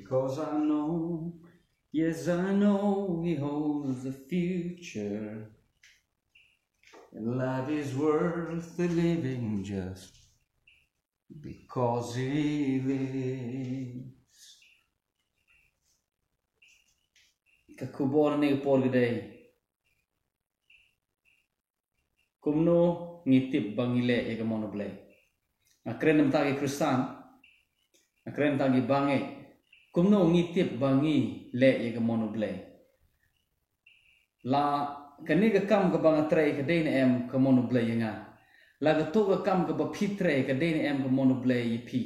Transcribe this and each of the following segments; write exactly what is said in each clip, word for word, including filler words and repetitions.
Because I know, yes, I know He holds the future. And life is worth the living just because He lives. Ka khubor ne ka por ka dei, kumno ngi tip ba ngi leh ïa ka mon U Blei? Nga kren na bynta ki Khristan, nga kren na bynta ki bangeit. Kumno ngi tip ba ngi leh ïa ka mon U Blei? La kane ka kam kaba nga trei ka dei ne em ka mon U Blei ïa nga? La kato ka kam kaba phi trei ka dei ne em ka mon U Blei ïa phi?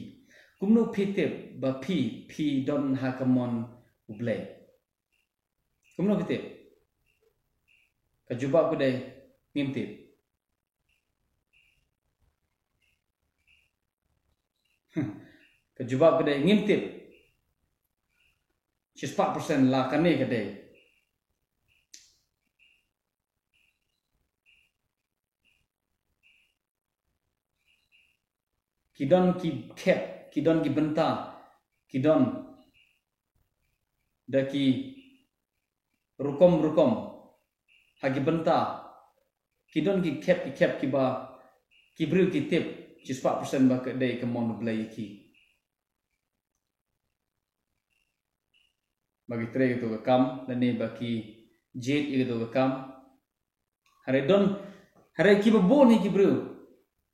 Kumno phi tip ba phi, phi don ha ka mon U Blei? Kumno phi tip? Ka jubab ka dei, ngim tip. Ka jubab ka dei, ngim tip. Shispah percent la kane ka dei. Ki don ki khep, ki don ki bynta, ki don da ki rukom rukom ha ki bynta, ki don ki khep ki khep kiba ki briew ki tip shispah percent ba ka dei ka mon U Blei ïa ki. Ba ki trei kato ka kam lane ba ki jied ïa kato ka kam. Hynrei don, hynrei kiba bun hi ki briew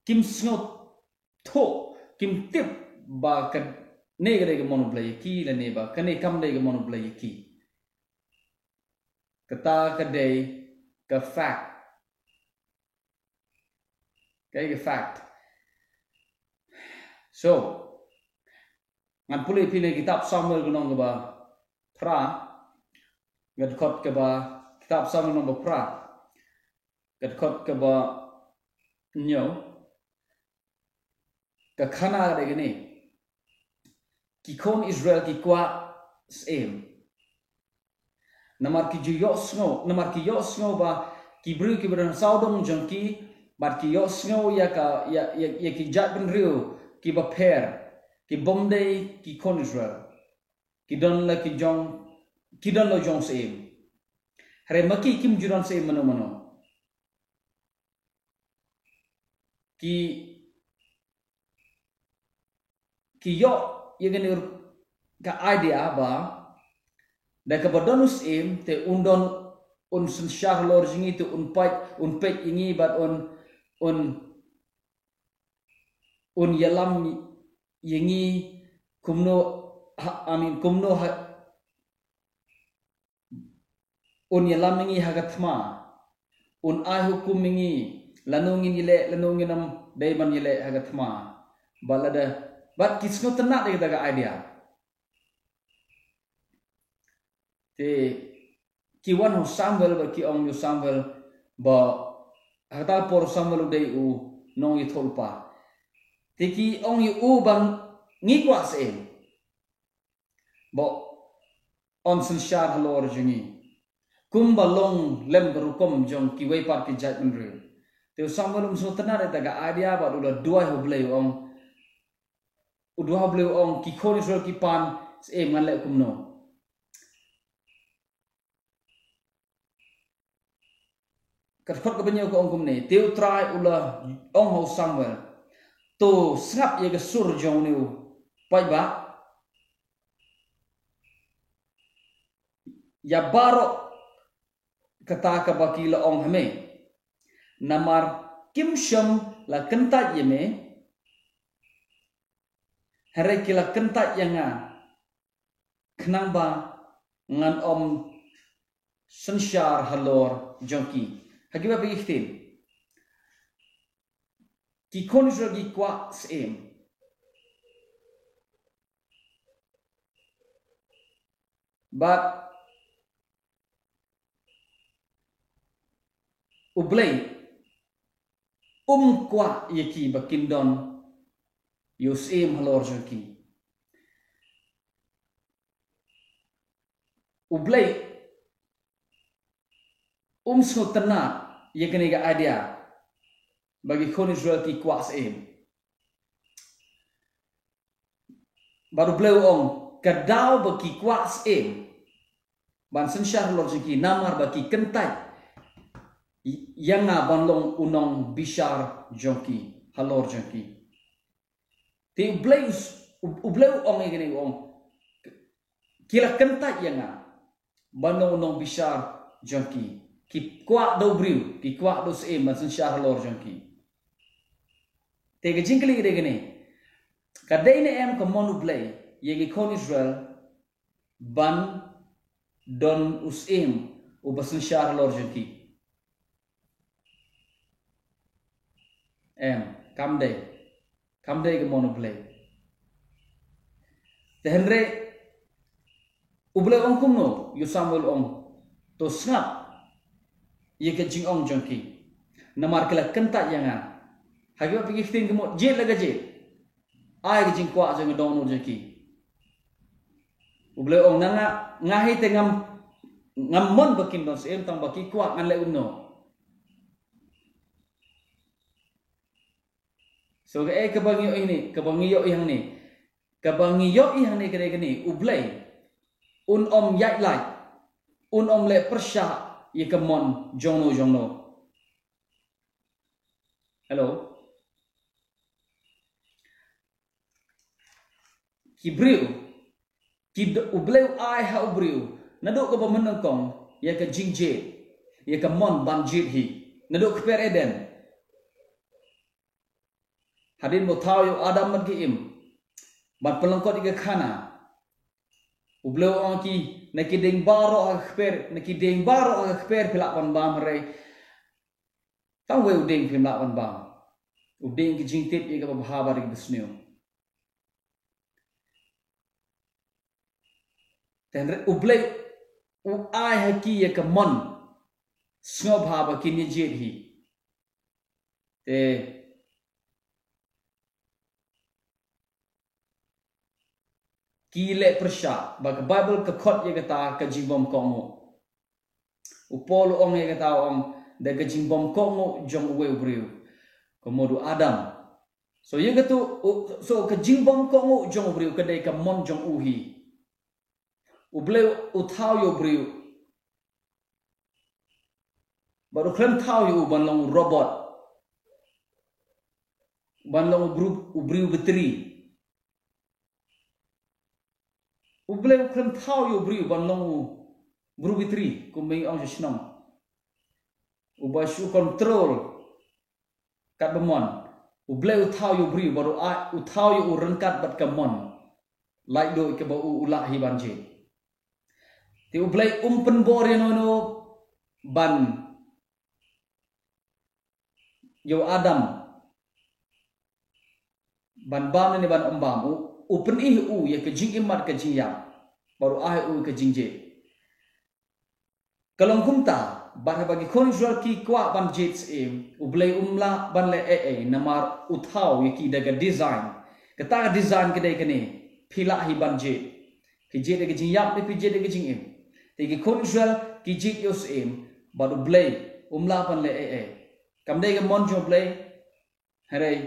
kim sngewthuh, kim tip ba kane ka dei ka mon U Blei ïa ki lane ba kane kam dei ka mon U Blei ïa ki. Kata ka dei ka fact. Kaei ka fact? So ngan pule phi na kitab Samuel ka lynnong kaba phra, ka dkhot kaba, kitab Samuel lynnong ba phra, ka dkhot kaba hynñiew. Ka khana ka dei kane: Ki khun Israel ki kwah syiem. Namar ki ju ïohsngew, namar ki ïohsngew ba ki briew kiba don sawdong jong ki, bad ki ïohsngew ïa ka, ïa, ïa, ïa ki jaitbynriew kiba pher, ki bym dei ki khun Israel. Ki don la ki jong, ki don la jong syiem. Hynrei ma ki kim ju don syiem mano mano. Ki, ki ïoh ïa kane ka idea ba da kaba don u syiem te un don, un synshar halor jong ngi, te un peit, un peit ïa ngi bad un, un, un ïalam ïa ngi kumno, ha, I mean, kumno ha, un ïalam ïa ngi ha ka thma, un ai hukum ïa ngi lano ngin ïaleh, lano ngin ym dei ban ïaleh ha ka thma. Bad lada, bad ki sngewtynnat ïa kata ka idea. Te ki wan ha u Samuel bad ki ong ïa u Samuel ba ha kata ka por u Samuel u dei u nongïathuhlypa. Te ki ong ïa u ba ngi kwah syiem ba un synshar halor jong ngi kumba long lem ka rukom jong kiwei pat ki jaitbynriew. Te u Samuel um sngewtynnat ïa kata ka idea bad u la duwai ha u Blei u ong, u duwai ha u Blei u ong, ki khun Israel ki pan syiem, ngan leh kumno? Ka dkhot kaba hynñiew ka ong kumne: Te U Trai u la ong ha u Samuel, to sngap ïa ka sur jong une u paidbah, ïa baroh kata kaba ki la ong ha me, namar kim shym la kyntait ïa me, hynrei ki la kyntait ïa nga, khnang ba ngan ym synshar halor jong ki. Ha kiba phi ktien, ki khun Israel ki kwah syiem. Bad U Blei um kwah ïa ki ba kin don ïa u syiem halor jong ki. U Blei um sngewtynnat ïa kane ka idea ba ki khun Israel ki kwah syiem. Bad U Blei u ong, ka daw ba ki kwah syiem ban synshar halor jong ki, namar ba ki kyntait ïa nga ban long u nongbishar jong ki, halor jong ki. Te U Blei u s-, U, U Blei u ong ïa kane, u ong, ki la kyntait ïa nga ban long u nongbishar jong ki. Ki kwah da u briew, ki kwah da u syiem ban synshar halor jong ki. Te ka jingkylli ka dei kane, ka dei ne em ka mon U Blei ïa ki khun Israel ban don u syiem uba synshar halor jong ki? Em, kam dei. Kam dei ka mon U Blei. Te hynrei U Blei u ong kumno? Ïa u Samuel u ong, to sngap ïa ka jingong jong ki, namar ki la kyntait ïa nga. Ha kiba phi ki ktien ka mut jied la ka jied, ai ka jingkwah jong ka dohnud jong ki. U Blei u ong, na nga, nga hi te ngam, ngam mon ba kin don syiem, tang ba ki kwah, ngan leh kumno? So kaei kaba ngi ïohi hangne, kaba ngi ïohi hangne, kaba ngi ïohi hangne ka dei kane, U Blei un ym ïaid lait, un ym leh pyrshah ïa ka mon jongno jongno. Hello. Ki briew, ki d-, U Blei u ai ha u briew naduh kaba mynnyngkong ïa ka jingjied, ïa ka mon ban jied hi, naduh kper Eden. Hadien ba u thaw ïa u Adam bad ka Im ban pynlyngkot ïa ka khana, U Blei u ong ki, na ki dieng baroh ha ka kper, na ki dieng baroh ha ka kper phi lah ban bam, hynrei tang uwei u dieng phim lah ban bam, u dieng ka jingtip ïa kaba bha bad ïa kaba sniew. Te hynrei U Blei u ai ha ki ïa ka mon sngewbha ba kin ïa jied hi. Te ki leh pyrshah, ba ka Baibl ka khot ïa kata ka jingbymkohnguh. U Paul u ong ïa kata, u ong, da ka jingbymkohnguh jong uwei u briew, ka mut u Adam. So ïa katu, u, so ka jingbymkohnguh jong u briew ka dei ka mon jong u hi. U Blei u thaw ïa u briew, bad u khlem thaw ïa u ban long u robot, ban long u briew, u briew batri. U Blei u khlem thaw ïa u briew ban long u briew batri, kumba ngi ong sha shnong, uba shu control katba mon. U Blei u thaw ïa u briew bad u ai, u thaw ïa u ryngkat bad ka mon laitluid kaba u, u lah hi ban jied. Te U Blei um pynbor ïano ïano ban ïa u Adam ban bam ne ban ym bam. U, u pyni u ïa ka jingim bad ka jingïap, bad u ai u ka jingjied. Ka long kumta, bad haba ki khun Israel ki kwah ban jied syiem, U Blei um lah ban leh ei ei, namar u thaw ïa ki da ka design. Kata ka design ka dei kane, phi lah hi ban jied. Phi jied da ka jingïap ne phi jied da ka jingim. Te ki khun Israel ki jied ïa u syiem, bad U Blei um lah ban leh ei ei. Kam dei ka mon jong U Blei, hynrei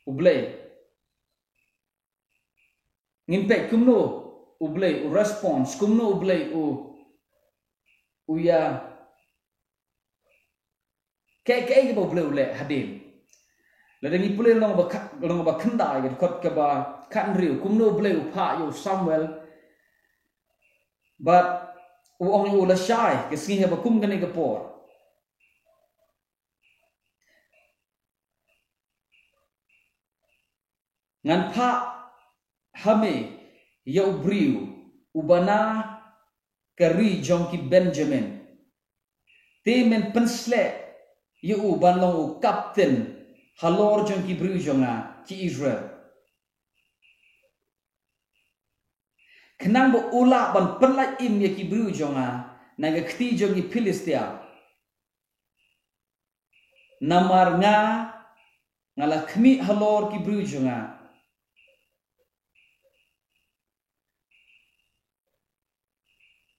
U Blei. Ngin peit kumno U Blei u response, kumno U Blei u, u ïa, kaei kaei kaba U Blei u leh hadien. Lada ngi pule lynnong ba khat, lynnong ba khyndai, ka dkhot kaba khathynriew, kumno U Blei u phah ïa u Samuel, bad u ong ïa u, lashai ka sngi haba kum kane ka por ngan phah ha me ïa u briew uba na ka ri jong ki Benjamin. Te men pynsleh ïa u ban long u kapten halor jong ki briew jong nga ki Israel, khnang ba u lah ban pynlait im ïa ki briew jong nga na ka kti jong ki Philistia. Namar nga, nga la khmih halor ki briew jong nga,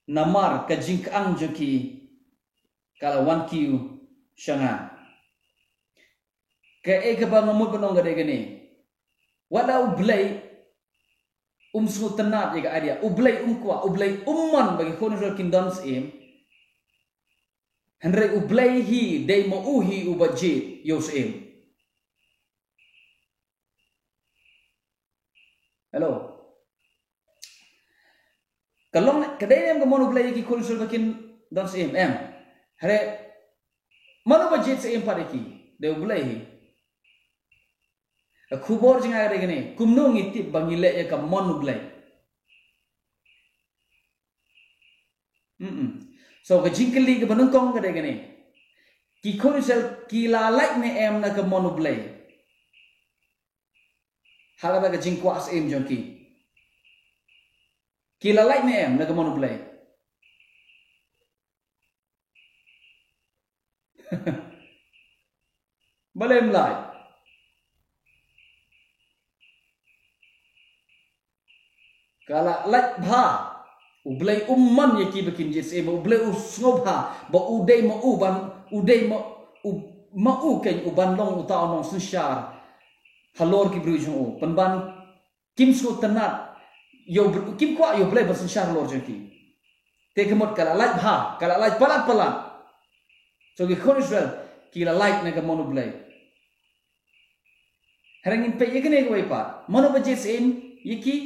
namar ka jingkyang jong ki ka la wan kiew sha nga. Kaei kaba nga mut ban ong ka dei kane, wat la U Blei um sngewtynnad ïa ka idea. U Blei um kwah, U Blei um mon ba ki khun Israel kin don syiem. Hynrei U Blei hi dei ma u hi uba jied ïa u syiem. Hello. Ka long, ka dei ne em ka mon U Blei ïa ki khun Israel ba kin don syiem? Em. Hynrei mano ba jied syiem pat ïa ki? Dei U Blei hi. Ka khubor jong nga ka dei kane, kumno ngi tip ba ngi leh ïa ka mon U Blei? Mm-mm. So ka jingkylli kaba nyngkong ka dei kane. Ki khun Israel ki la lait ne em na ka mon U Blei? Ha kata ka jingkwah syiem jong ki, ki la lait ne em na ka mon U Blei? Balei ym lait? Ka la lait bha. U Blei um mon ïa ki ba kin jied syiem, U Blei u sngewbha ba u dei ma u ban, u dei ma u, ma u keiñ u ban long uta u nongsynshar halor ki briew jong u. Pynban kim sngewtynnad ïa U Blei, kim kwah ïa U Blei ban synshar halor jong ki. Te ka mut ka la lait bha, ka la lait palat palat. So ki khun Israel ki la lait na ka mon U Blei. Hynrei ngin peit ïa kane kawei pat. Mano ba jied syiem ïa ki?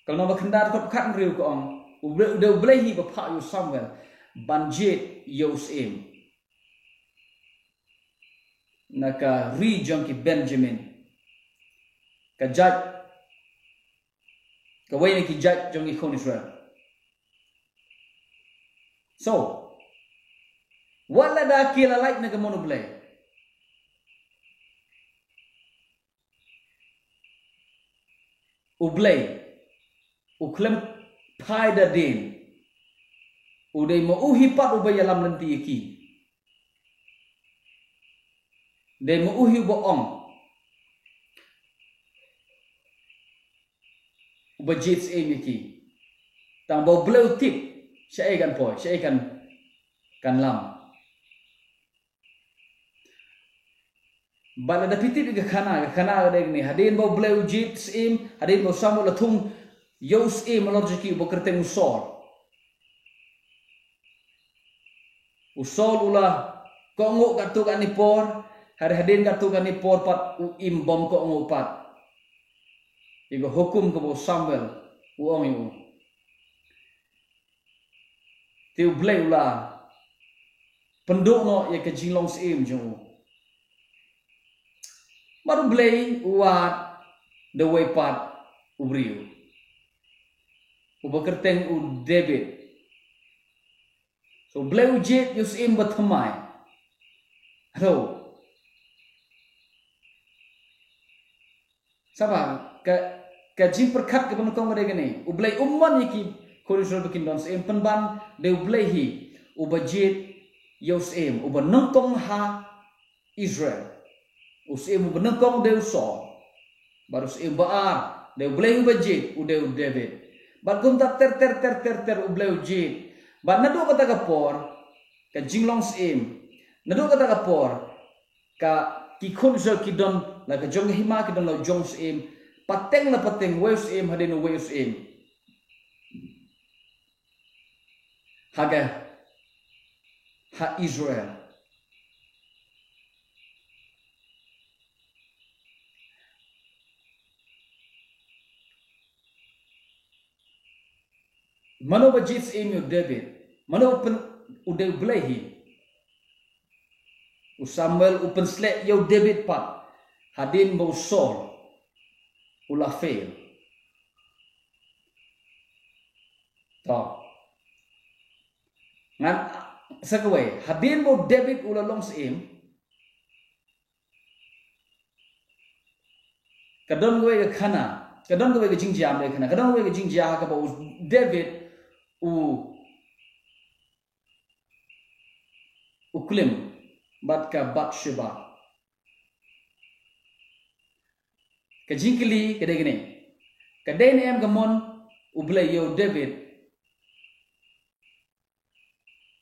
Ka lynnong ba khyndai dkhot khathynriew ka ong, U Blei, U Blei hi ba phah ïa u Samuel ban jied ïa u syiem na ka ri jong ki Benjamin, ka jait, kawei na ki jait jong ki khun Israel. So wat lada ki la lait na ka mon U Blei, U Blei u khlem phai da dien. U dei ma u hi pat uba ïalam lynti ïa ki. Dei ma u hi uba ong, uba jied syiem ïa ki. Tang ba U Blei u tip shaei kan poi, shaei kan, kan lam. Bad lada phi tip ïa ka khana, ka khana ka dei kane, hadien ba U Blei u jied syiem, hadien ba u Samuel u la thung ïa u syiem halor jong ki, uba kyrteng u Saul. U Saul u la kohnguh katto katne por, hynrei hadien katto katne por pat u im bym kohnguh pat ïa ka hukum kaba u Samuel u ong ïa u. Te U Blei u la pynduh noh ïa ka jinglong syiem jong u. Bad U Blei u wad da uwei pat u briew uba kyrteng u David. So U Blei u jied ïa u syiem ba thymmai. Hello. Sngewbha, ka, ka jingpyrkhat kaba nyngkong ka dei kane. U Blei um mon ïa ki khun Israel ba kin don syiem, pynban dei U Blei hi uba jied ïa u syiem uba nyngkong ha Israel. U syiem uba nyngkong dei u Saul. Bad u syiem ba ar dei U Blei uba jied, u dei u David. Bad kumta ter ter ter ter ter U Blei u jied. Bad naduh kata ka por ka jinglong syiem, naduh kata ka por ka, ki khun Israel ki don la ka jong ka hima, ki don la u jong u syiem, pateng la pateng, uwei u syiem hadien uwei u syiem. Ha ka, ha Israel. Mano ba jied syiem ïa u David? Mano u pyn-, u dei U Blei hi. U Samuel u pynsleh ïa u David pat hadien ba u Saul u la fail. To. Ngan sa kawei, hadien ba u David u la long syiem, ka don kawei ka khana, ka don kawei ka jingjia, ym dei khana, ka don kawei ka jingjia ha kaba u David u, u klim bad ka Bathsheba. Ka jingkylli ka dei kane. Ka dei ne em ka mon U Blei ïa u David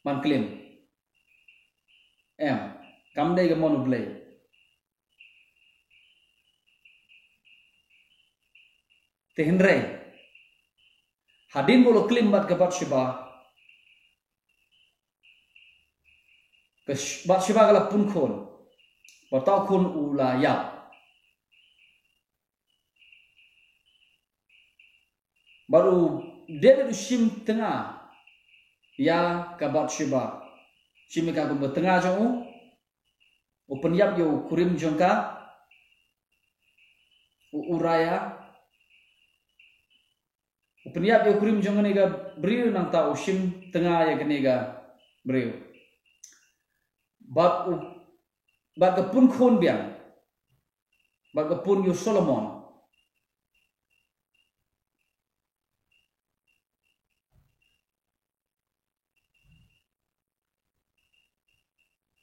ban klim? Em, kam dei ka mon U Blei. Te hynrei hadien ba u la klim bad ka Bathsheba, ka Sh- Bathsheba ka la pun khun, bad uta u khun u la ïap. Bad u David u shim tnga ïa ka Bathsheba, shim ïa ka kum ka tnga jong u, u pynïap ïa u kurim jong ka, u Uriah, u pynïap ïa u kurim jong kane ka briew, nangta u shim tnga ïa kane ka briew. Bad u, bad ka pun khun biang, bad ka pun ïa u Solomon.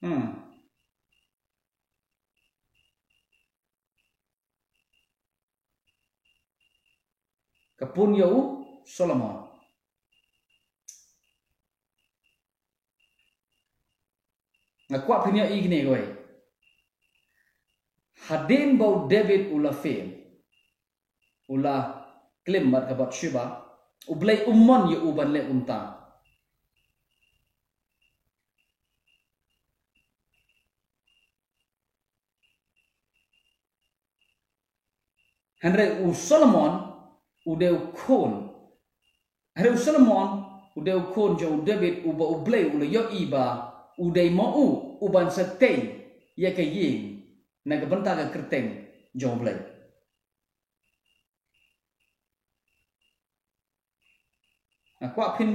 Hmm. Ka pun ïa u Solomon. Nga kwah phin ïohi kine kawei. Hadien ba u David u la fem, u la klim bad ka Bathsheba, U Blei um mon ïa u ban leh kumta. Hynrei u Solomon u dei u khun. Hynrei u Solomon u dei u khun jong u David, uba U Blei u la ïohi ba u dei ma u uban sa tei ïa ka ïing na ka bynta ka kyrteng jong U Blei. Nga kwah phin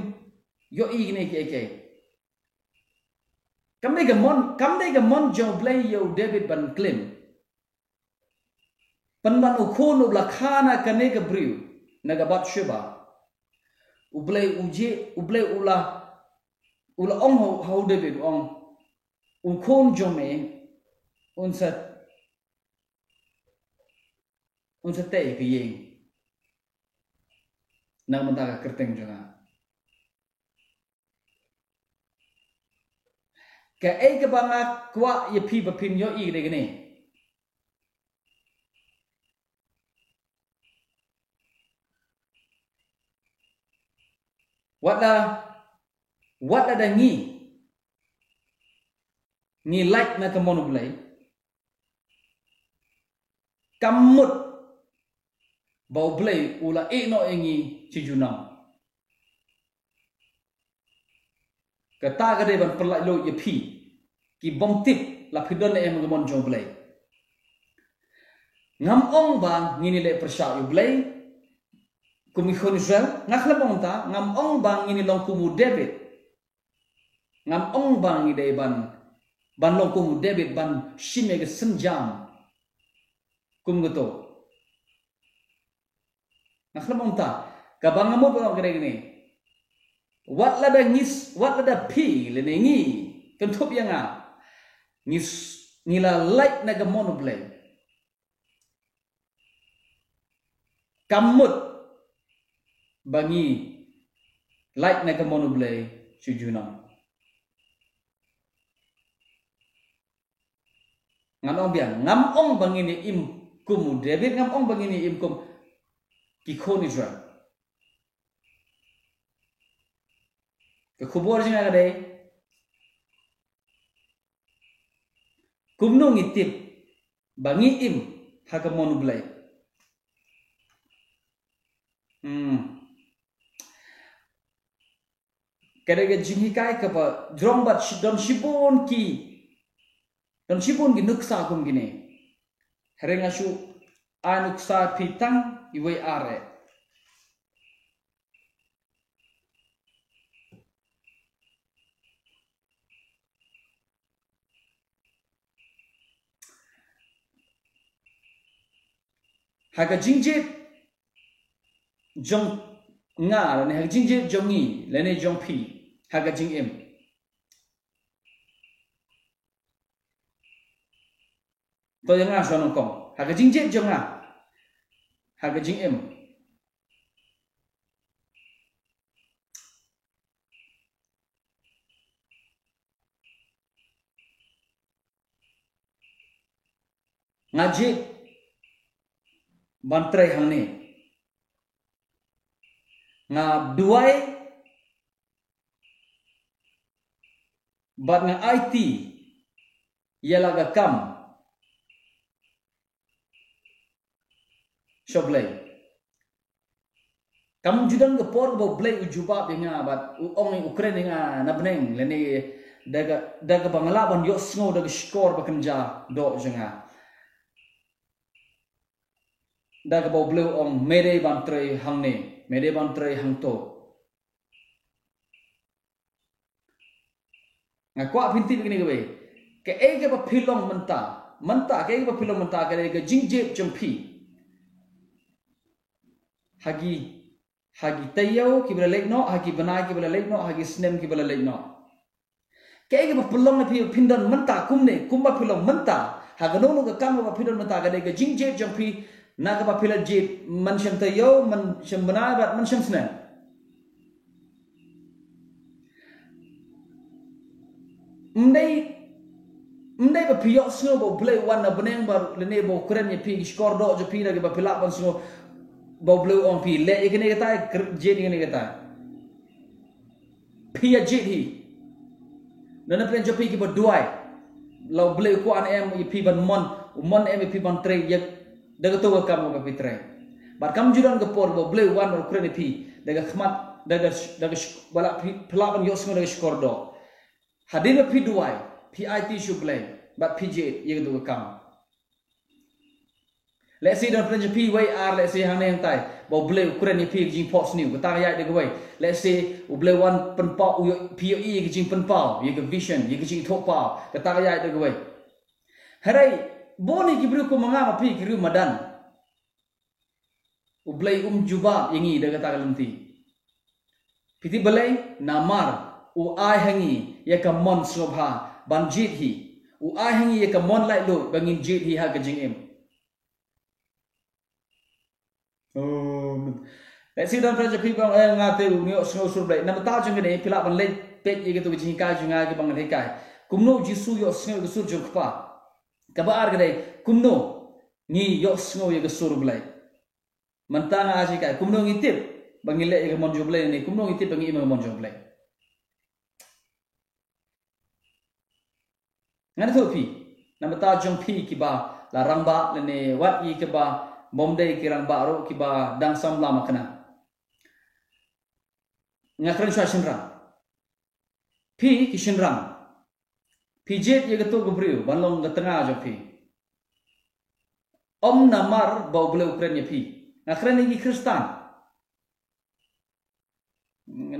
ïohi kine kiei kiei. Kam dei ka mon, kam dei ka mon jong U Blei ïa u David ban klim. Pynban u khun u la kha na kane ka briew, na ka Bathsheba. U Blei u ji, U Blei u la, u la ong ha u, ha u David, u ong, u khun jong me un sa, un sa tei ka ïing na ka bynta ka kyrteng jong nga. Kaei kaba nga kwah ïa phi ba phin ïohi ka dei kane. Wat la, wat lada ngi, ngi lait na ka mon U Blei, kam mut ba U Blei u la ïehnoh ïa ngi shi junom. Kata ka dei ban pynlait luid ïa phi, ki bym tip la phi don ne em ha ka mon jong U Blei. Ngam ong ba ngin ïaleh pyrshah ïa U Blei kum ki khun Israel, nga khlem ong ta, ngam ong ba ngin ïalong kum u David. Ngam ong ba ngi dei ban, ban long kum u David ban shim ïa ka synjam kum kato. Nga khlem ong ta, kaba nga mut ban ong ka dei kane. Wat lada ngi s-, wat lada phi lane ngi kynthup ïa nga, ngi s-, ngi la lait na ka mon U Blei, kam mut ba ngi lait na ka mon U Blei shi junom. Ngan ong biang, ngam ong ba ngin ïa im kum u David, ngam ong ba ngin ïa im kum ki khun Israel. Ka khubor jong nga ka dei, kumno ngi tip ba ngi im ha ka mon U Blei. Hmm. Ka dei ka jinghikai kaba jrong bad shi-, don shibun ki, don shibun ki nuksa kum kine. Hynrei nga shu ai nuksa phi tang iwei ar eh. Ha ka jingjied jong nga, lane ha ka jingjied jong ngi, lane jong phi, ha ka jingim. To ïa nga shuwa nyngkong. Ha ka jingjied jong nga, ha ka jingim, nga jied ban trei hangne. Nga duwai bad nga aiti ïa la ka kam sha U Blei. Kam ju don ka por ba U Blei u jubab ïa nga bad u ong, u kren ïa nga na bneng lane da ka, da kaba nga lah ban ïohsngew da ka shkor ba kynja doh jong nga. Da kaba U Blei u ong, me dei ban trei hangne, me dei ban trei hangto. Nga kwah phin tip ïa kane kawei. Kaei kaba phi long mynta, mynta, kaei kaba phi long mynta ka dei ka jingjied jong phi ha ki, ha ki taïew kiba la leit noh, ha ki bnai kiba la leit noh, ha ki snem kiba la leit noh. Kaei kaba phi long, phi, phin don mynta kumne, kumba phi long mynta, ha kano kano ka kam kaba phi don mynta ka dei ka jingjied jong phi, na kaba phi la jied man shem taïew, man shem bnai bad man shem snem. Ym dei, ym dei ba phi ïohsngew ba U Blei u wan na bneng ba lane ba u kren ïa phi, ki shkor doh jong phi da kiba phi lah ban sngew ba U Blei u ong phi leh ïa kane katai, jied ïa kane katai. Phi ïa jied hi. Na, na pdeng jong phi kiba duwai, la U Blei u kwah ne em ïa phi ban mon, u mon ne em ïa phi ban trei ïa da kato ka kam kaba phi trei. Bad kam ju don ka por ba U Blei u wan ban kren ïa phi da ka khmat, da ka, da ka sh-, ba la phi, phi lah ban ïohsngew da ka shkor doh. Hadien ba phi duwai, phi aiti sha U Blei bad phi jied ïa kato ka kam. Lehse don pdeng jong phi wei ar, lehse hangne hangtai, ba U Blei u kren ïa phi ka jingphohsniew, kata ka ïaid da kawei. Lehse U Blei wan pynpaw, u ïoh, phi ïohi ïa ka jingpynpaw, ïa ka vision, ïa ka jingthohpaw, kata ka ïaid da kawei. Hynrei bun hi ki briew kum ma nga ma phi, ki briew madan. U Blei um jubab ïa ngi da kata ka lynti. Phi tip balei? Namar u ai ha ngi ïa ka mon sngewbha ban jied hi. U ai ha ngi ïa ka mon laitluid ba ngin jied hi ha ka jingim. Um, lehse don pdeng jong phi ba ong, eh, nga te u ïohsngew sur Blei. Na bynta jong kane phi lah ban leit peit ïa kito ki jinghikai jong nga kiba ngan hikai. Kumno U Jisu u ïohsngew ïa ka sur jong u Kpa. Kaba ar ka dei, kumno ngi ïohsngew ïa ka sur U Blei. Mynta nga ai jinghikai, kumno ngi tip ba ngi leh ïa ka mon jong U Blei ne kumno ngi tip ba ngi im ïa ka mon jong U Blei. Ngan ïathuh phi, na bynta jong phi kiba la rangbah lane wat ïa kiba bym dei ki rangbah ruh, kiba dang samla makna. Nga kren shuwa shynrang. Phi ki shynrang, phi jied ïa kato ka briew ban long ka tnga jong phi. Ym namar ba U Blei u kren ïa phi. Nga kren ïa ki Khristan.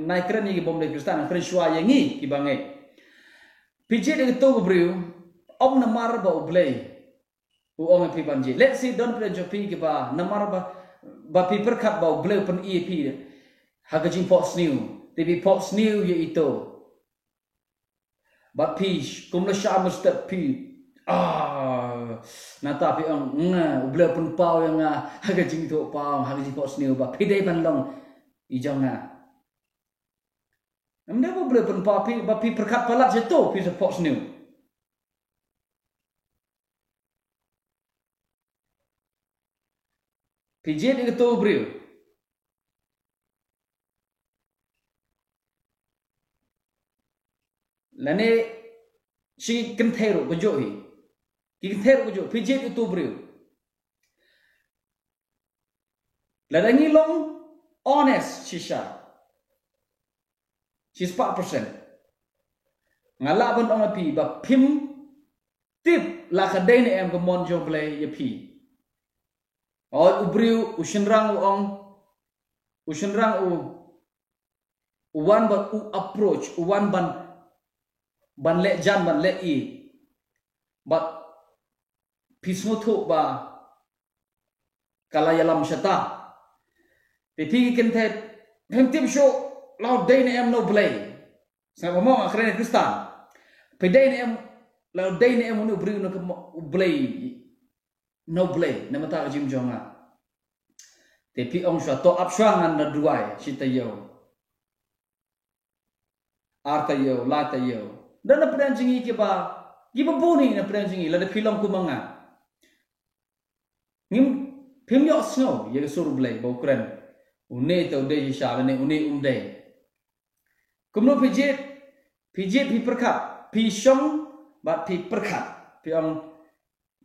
Nai kren ïa ki bym dei Khristan, nga kren shuwa ïa ngi kiba ngeit. Phi jied ïa kato ka briew ym namar ba U Blei u ong ïa phi ban jied. Lehse don pdeng jong phi kiba namar ba, ba phi pyrkhat ba U Blei u pyni ïa phi ha ka jingphohsniew, te phi phohsniew ïa ito. Bad phi kum la shah mynstep phi, ah, nangta phi ong, nga, U Blei u pynpaw ïa nga ha ka jingthohpaw, ha ka jingphohsniew ba phi dei ban long i jong nga. Ym dei ba U Blei u pynpaw phi, ba phi pyrkhat palat shato phi sa phohsniew. Phi jied ïa kato u briew. Lane shi kynthei ruh kajuh hi. Ki kynthei ruh kajuh, phi jied ïa kato u briew. Lada ngi long honest shisha, shispah percent, nga lah ban ong ïa phi ba phim tip la ka dei ne em ka mon jong U Blei ïa phi. Oi, u briew, u shynrang u ong, u shynrang u, u wan bad u approach, u wan ban, ban leh jan, ban leh i. Bad phi sngewthuh ba ka la ïalam shata. Te phi ki kynthei, phim tip shuh la u dei ne em na U Blei. Sngap mo, nga kren ïa Khristan. Phi dei ne em, la u dei ne em une u briew na ka mo-, U Blei, na U Blei na bynta ka jingim jong nga. Te phi ong shuwa, to ap shuwa, ngan da duwai shi taïew, ar taïew, lai taïew. Don na pdeng jong ngi kiba, kiba bun hi na pdeng jong ngi, lada phi long kum ma nga. Ngim, phim ïohsngew ïa ka sur U Blei ba u kren. Une te u dei shisha lane une um dei. Kumno phi jied? Phi jied phi pyrkhat, phi shong bad phi pyrkhat. Phi ong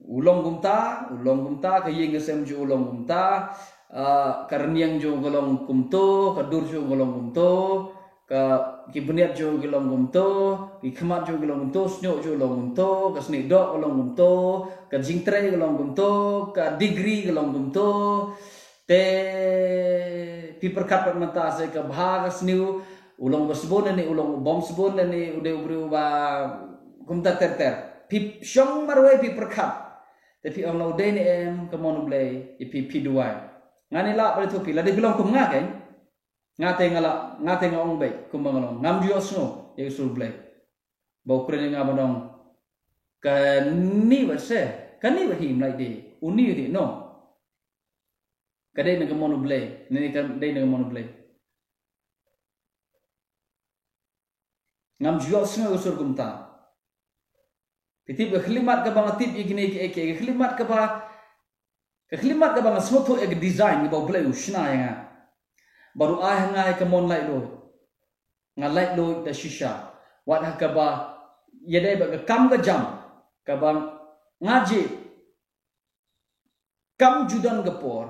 u long kumta, u long kumta, ka ïing ka sem jong u long kumta, ah, ka rynïeng jong u ka long kumto, ka dur jong u ka long kumto, ka, ki bniat jong u ki long kumto, ki khmat jong u ki long kumto, sniewbha jong u long kumto, ka sniewdoh ka long kumto, ka jingtrei ka long kumto, ka degree ka long kumto. Te phi pyrkhat pat mynta se ka bha ka sniew, u long ba sbun ne u long u bym sbun ne u dei u briew ba kumta ter ter. Phi shong marwei phi pyrkhat. Te phi ong la u dei ne em ka mon u Blei, ïa phi phi duwai. Nga ni la ba tu phi la dei phi long kum nga kein. Nga te nga la, nga te nga ong beit kumba nga long. Ngam ju ïohsngew ïa ka sur Blei. Ba u kren ïa nga ba ong kani wat se, kani wat hi mlai dei, uni dei no. Ka dei na ka mon u Blei, ne ka dei na ka mon u Blei. Ngam ju ïohsngew ka sur kumta. Phi tip ka khlimat kaba nga tip ïa kine ki, ki, ka khlimat kaba, ka khlimat kaba nga sngewthuh ïa ka design kaba u Blei u shna ïa nga. Bad u ai ha nga ïa ka mon laitluid. Nga laitluid da shisha. Wat ha kaba ïadei bad ka kam ka jam kaba nga jied. Kam ju don ka por.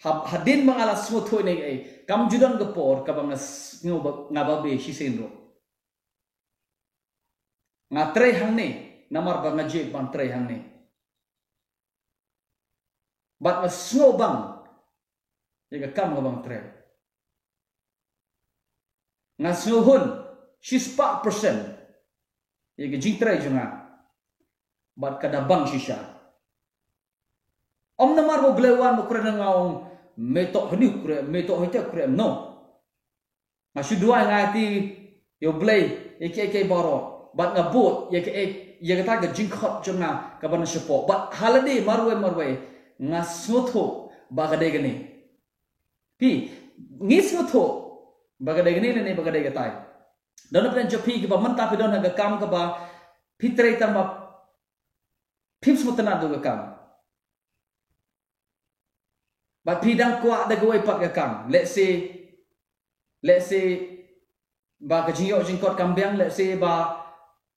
Ha, hadien ba nga la sngewthuh ne ei, kam ju don ka por kaba nga sngew ba nga babe shisien ruh. Nga trei hangne namar ba nga jied ban trei hangne. Bad nga sngewbang ïa ka kam kaba nga trei. Nga sngewhun shispah percent ïa ka jingtrei jong nga. Bad ka da bang shisha. Ym namar ba u Blei u wan ba u kren ha nga, ong me toh hangne u kren, me toh hangtei u kren, no. Nga shu duwai, nga ïathuh ïa u Blei ïa kiei kiei baroh. Bad nga bud ïa kiei, ïa kata ka jingkhot jong nga kaba na shapoh. Bad ha lade marwei marwei nga sngewthuh ba ka dei kane. Phi, ngi sngewthuh ba ka dei kane ne ba ka dei katai. Don na pdeng jong phi kiba mynta phi don ha ka kam kaba phi trei tang ba phim sngewtynnat da ka kam. Bad phi dang kwah da kawei pat ka kam. Let's say, let's say ba ka jingïoh jingkot kam biang, let's say ba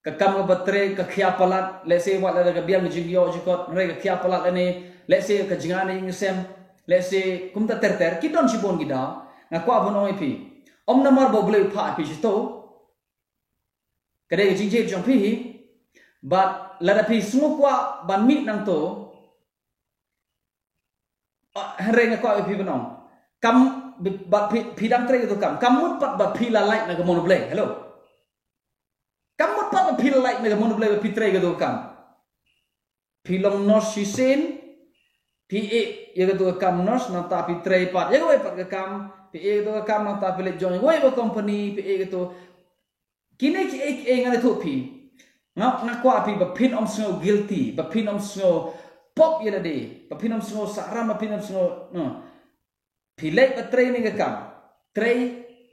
ka kam kaba trei ka khia palat, let's say wat la da ka biang ka jingïoh jingkot, hynrei ka khia palat lane, let's say ka jingïaid ïing sem, let's say kumta ter ter, ki don shibun ki daw. Nga kwah ban ong ïa phi, ym namar ba u Blei u phah ïa phi shito. Ka dei ka jingjied jong phi hi. Bad lada phi sngewkwah ban mih nangto, ah, hynrei nga kwah ïa phi ban ong, kam, bad phi, phi dang trei kato ka kam, kam mut pat ba phi la lait na ka mon u Blei. Hello. Kam mut pat ba phi la lait na ka mon u Blei ba phi trei kato ka kam. Phi long nurse shisien, phi ïeh ïa kato ka kam nurse, nangta phi trei pat ïa kawei pat ka kam, phi ïeh ïa kato ka kam, nangta phi leit join ïa kawei pat company, phi ïeh ïa kato. Kine kiei kiei ngan ïathuh phi. Nga, nga kwah phi ba phin ym sngew guilty, ba phin ym sngew pop ïa lade, ba phin ym sngew sahram, ba phin ym sngew, no. Phi leit ba trei ne ka kam, trei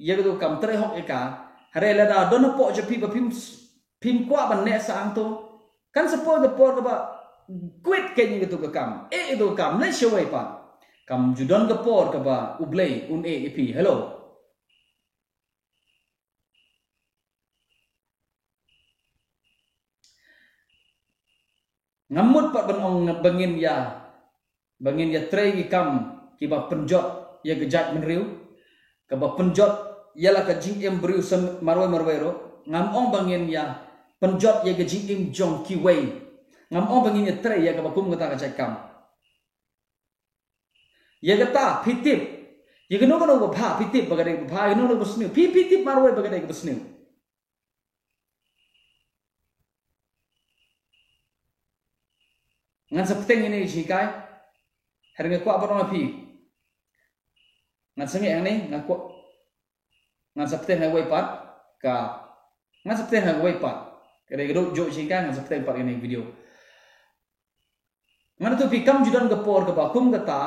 ïa kato ka kam, trei hok ïa ka. Hynrei lada don hapoh jong phi ba phim s-, phim kwah ban neh sah hangto, kan sa poi ka por kaba quit kein ïa kato ka kam, ïeh ïa kato ka kam, leit shawei pat. Kam ju don ka por kaba u Blei un ïeh ïa phi. Hello. Ngam mut pat ban ong ba ngin ïa, ba ngin ïa trei ki kam kiba pynjot ïa ka jaitbynriew, kaba pynjot ïa la ka jingim briew sa marwei marwei ruh. Ngam ong ba ngin ïa pynjot ïa ka jingim jong kiwei. Ngam ong ba ngin ïa trei ïa kaba kum kata ka jait kam. Ïa kata phi tip. Ïa kano kano ba bha phi tip ba ka dei ba bha, ïa kano kano ba sniew phi, phi tip marwei ba ka dei ba sniew. Ngan sa bteng ïa kane ka jinghikai. Hynrei nga kwah ban ong ïa phi. Ngan sangeh hangne, nga kwah, ngan sa bteng ha kawei pat ka, ngan sa bteng ha kawei pat. Ka dei ka duk jong ka jinghikai, ngan sa bteng pat ïa kane ka video. Ngan ïathuh phi, kam ju don ka por kaba kum kata,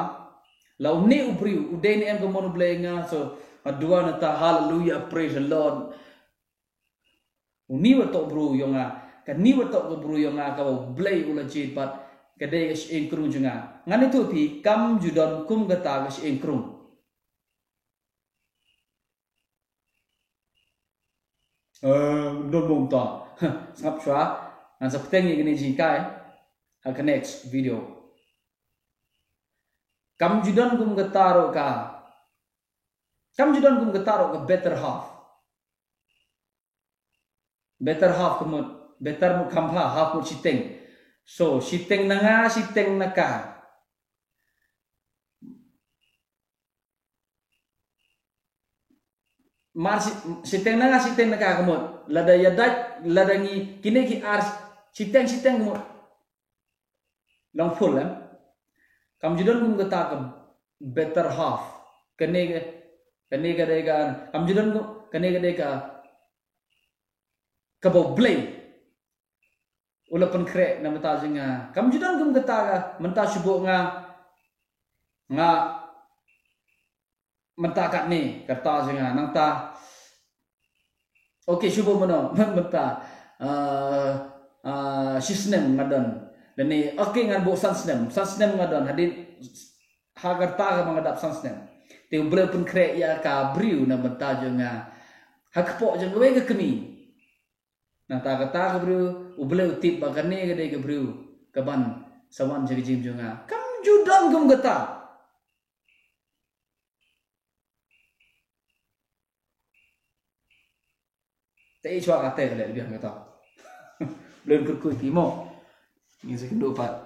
la une u briew u dei ne em ka mon u Blei, nga sa duwai nangta, hallelujah, praise the Lord. Une wat toh briew jong nga, kane wat toh ka briew jong nga kaba u Blei u la jied bad ka dei ka shyieng krung jong nga. Ngan ïathuh phi, kam ju don kum kata ka shyieng krung. Eh, don bom to. Sngap shuwa. Ngan sa pteng ïa kane jingkai ha ka next video. Kam ju don kum kata ruh ka. Kam ju don kum kata ruh ka better half. Better half ka mut, better mut kham bha, half mut shiteng. So, shiteng na nga, shiteng na ka. Mar shi-, shiteng na nga, shiteng na ka ka mut. Lada ïa dait, lada ngi, kine ki ar, shiteng, shiteng ka mut. Long full, em. Kam ju don kum kata ka better half. Kane ka, kane ka dei ka, kam ju don kum, kane ka dei ka, kaba U Blei u la pynkhreh na bynta jong nga. Kam ju don kum kata ka, mynta shu buh nga, nga, mynta katne, ka rta jong nga, nangta. Okay, shu buh mano, mynta. Ah, ah, shi snem nga don. Lane, okay, ngan buh san snem, san snem nga don, hadien ha ka rta kaba nga dap san snem. Te U Blei u pynkhreh ïa ka briew na bynta jong nga. Ha kpoh jong kawei ka kmie. Nangta kata ka briew, U Blei u tip ba kane ka dei ka briew kaban sa wan sha ka jingim jong nga. Kam ju don kum kata. Te i shuwa kata ka leh biang kata. Blei kyrkhu ïa phi mo. Ngin sa kynduh pat.